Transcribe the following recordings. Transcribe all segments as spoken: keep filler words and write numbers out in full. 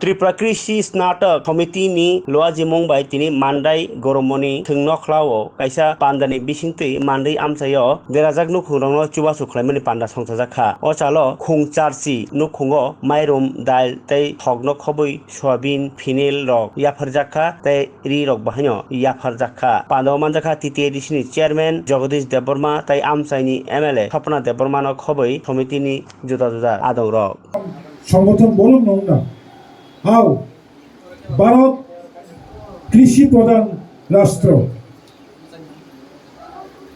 Tripura Krishi Snatok Somiti ni luajimung bai tini Mandai Goromoni thwng nokhlao kaisa pandani bisingtwi mandwi amchaio derajak nukhungrokno chubachu khlaimani panda songchajakha. O chalo khung charchi nukhungo mairum, dail tei thokno khobwi soyabin, phinil rok yapharjakha tei ri rok bahaino yapharjakha. Pandao manjakha T T A D C ni chairman Jagadish Debbarma tei amchaini M L A Swapna Debbarmano khobwi somitini juda juda adongrok. সংগঠন বলুন না, হাও ভারত কৃষি প্রধান রাষ্ট্র।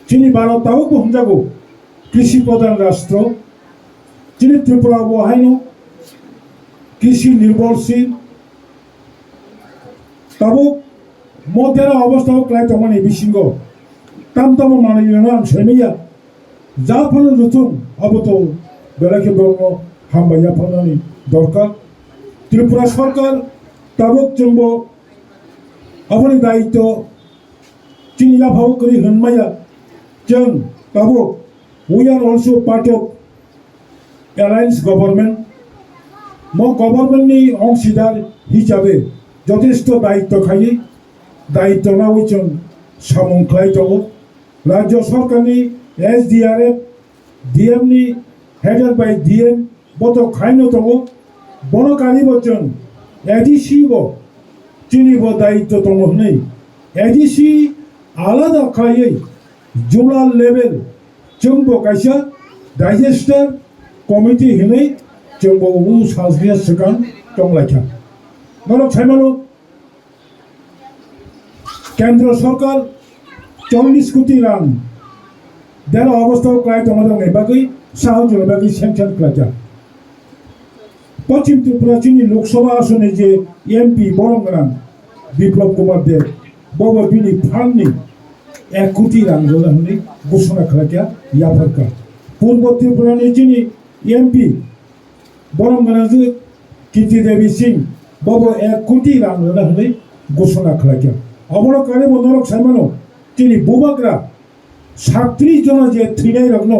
Chini Bharat tabuk bo hwnjago krishi pradhan rashtra. Chini Tripura bo haino krishi nirbhorshil. Tabuk modera obostha o kwlai tongmani bisingo tam tamo manwi rwna ang saimanya. Ja phano rwthung abo to belai khe borokno hambai yapharnani dorkar. Tripura Sarkar tabuk chwngbo aboni daityo chini yaphao kwrwi hwnmaya. Chwng tabuk, we are also part of alliance government. Mo government ni ongsidar hisabe jothesto daityo khaiwi, daityo nawi chwng samung khlai tongo. Rajya Sarkar ni S D R F, D M ni headed by D M, bo to khaino tongo, bono karibo chwng A D C bo chini bo daityo tongo hwnwi A D C alada khlaiwi zonal level chwngbo kaisa disaster committee hwnwi chwngbo ubu sajliya swkang tonglaikha. Norok saimano, Kendra Sarkar chollish koti rang dera obostha o kwlai tongma rokni bagwi sahajoni bagwi sanction khlaijak. Poschim Tripura chini Lok Sabha asoni je M P borom gwnang Biplab Kumar Deb, bobo bini fund ni ek koti rang rwna hwnwi ghosona khlaikha, yapharkha. Purbo Tripura ni chini M P borom gwnang je Kirti Devi Singh, bobo ek koti rang rwna hwnwi ghosona khlaikha. Obono karibo norok saimano, chini bubagra satris jona je thwinairokno,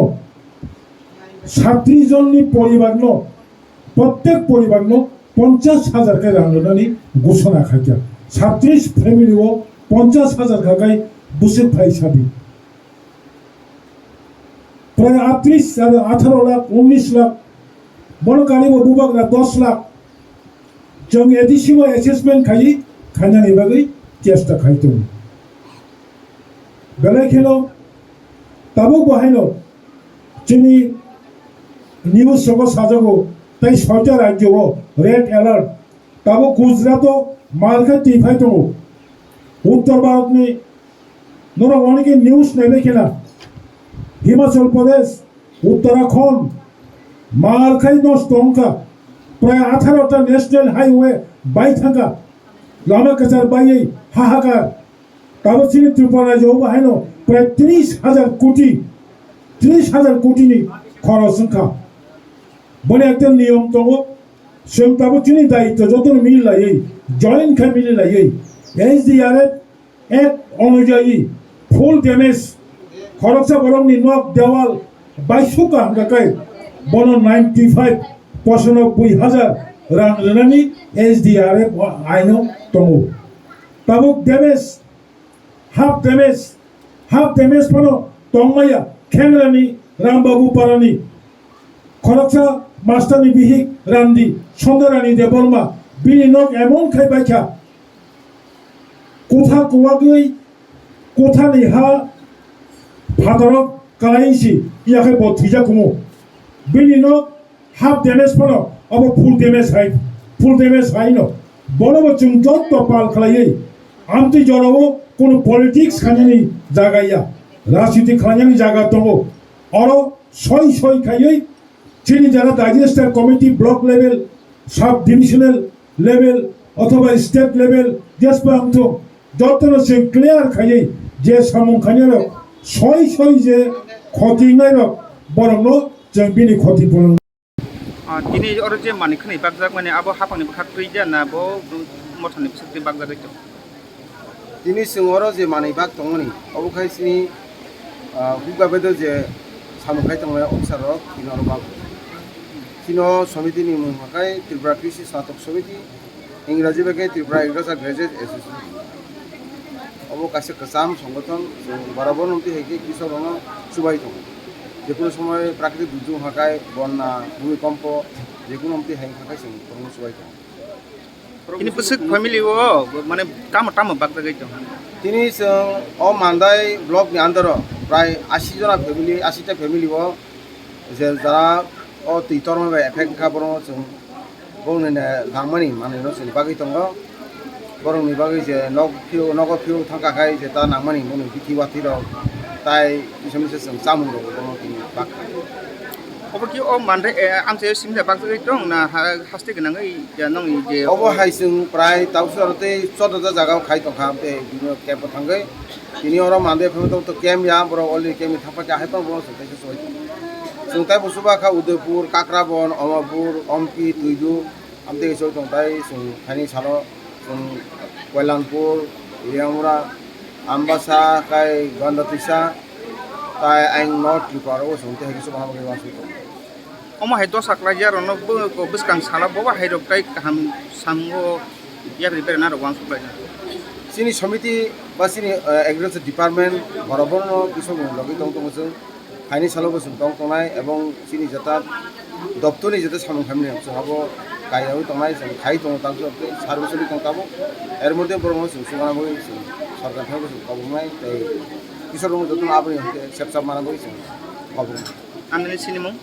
satris jonni poribarno, prottek poribarno ponchash hajar khe rang rwnani ghosona khaikha. Satris family o ponchash hajar kha khai bwswk phai sadi. Prai atris, atharo lakh, unnish lakh, bono karibo bubagra dos lakh. Chwng A D C o assessment khai, khainani bagwi chesta khai tongo. Belai kheno tabuk bo haino chini news rogo sajago, tei soita rajyo o red alert. Tabuk Gujarat o mar khe twi phai tongo. Uttor Bharat ni norok onike news naibai khena Himachal Pradesh, Uttarakhand, mar khai nosto wngkha, prai atharo ta national highway bai thangkha, lama kwchar baiwi hahakar. Tabuk chini Tripura rajyo bo haino prai tris hajar koti, tris hajar koti ni khoros wngkha. Boni ekta niyom tongo, chwng tabuk chini daityo jotono mili laiwi, join khai mili laiwi, S D R F Act onujayi full damage, khoroksa borokni nok dewal baisukha hwnkha khe bono ninety five, pochanobboi hajar rang rwnani S D R F aino tongo. Tabuk damage, half damage, half damage phano tongmaya Khengrani Rambabu Parani. Khoroksa masterni bihik Randi Sondarani Debbarma, bini nok emon khai baikha, kotha kuwagwi kothani ha phataro kalaisi, yakhai bo thwijak kumu. Bini nok half damage phano, abo full damage hai, full damage hai no. Bono bo chwng jotto pal khlaiwi, amtwi jorao kunu politics khainani jaga ya, rajniti khlainani jaga tongo. Oro soi soi khaiwi chini jara disaster committee, block level, sub divisional level, othoba state level, jesba wngthung, jottono chwng clear khaiwi je samung khainai rok, soi soi je khoti wngnai rok, borokno chwng bini khoti puron. Ah, tini oro je manwi khwnwi bakjak mani abo haphangni bwkhak twi ya na bo mothani bwswk twi bakjagwi tong? Tini chwng oro je manwi bak tongmani, obo khai chini, ah, hukha bedo je samung khai tongnai officer rok tini oro bak. Chini o somiti ni mung hwnkhe Tripura Krishi Snatok Somiti, Ingraji bai khe Tripura Agriculture Graduate Association. Obo kaisa kwcham songothon, chwng borok bono twi hai khe kisa bono chubai tongo. Jekunu somoy prakriti dursog hakai, bonna, bhumikompo, jekunu twi hai hakai chwng borokno chubai tongo. Ini bwswk family o mane tamo tamo bakjagwi tongo? Tini chwng o Mandai block ni under o prai ashi jona family, ashi ta family o je jara o twi torma bai effect wngkha, borokno chwng bongni nangmani manwino chwng bagwi tongo. Borokni bagwi je nok phiyok, nogo phiyok thangkha khai je ta nangmani bongni bithi wathi rok tai kisa misa chwng chamung rok bono tini bakha. Obo ki o Mandai, eh, amchaio simda bakjagwi tong na ha-, haste gwnangwi ya nongni je obo hai chwng prai tabukhe aro tei chorda jagao khai tongkha, tei bini camp o thangwi tini oro Mandai phano tabuk to camp ya, borok already camp ni thangpa khe hai tong borok chwng kaisa soi. Chwng tei bo chuba kha Udaipur, Kakrabon, Omorpur, Ompi, Tuidu, amtwi soi tong tai chwng phaini salo chwng Koilanpur, Liamura, Ambasa, kai Gandhatisa, tai ayang North Tripura o chwng tei hai khe chuba bagwi uansuk tong. Omo hai dosa khlaijak rokno bo-, bo bwskang salo bobo hai rok tai kaham samungo yakri berana rok uansuk laijak. Chini somiti ba chini, eh, agriculture department borok bono kisa mung logwi tong tongo chwng. Phaini salo bo chwng tong tongnai ebong chini jeta doptorni jeta samung khaimani chwng abo kaiyaui tongnai, chwng khai tongo tabuk tei service ri tong tabuk. Er moddhe borokno chwng chubanani bagwi chwng sorkar thangwi chwng koboknai tei kisa rokno jotono aboni hwnkhe sepsa mana bagwi chwng koboknai. Ani sinimung?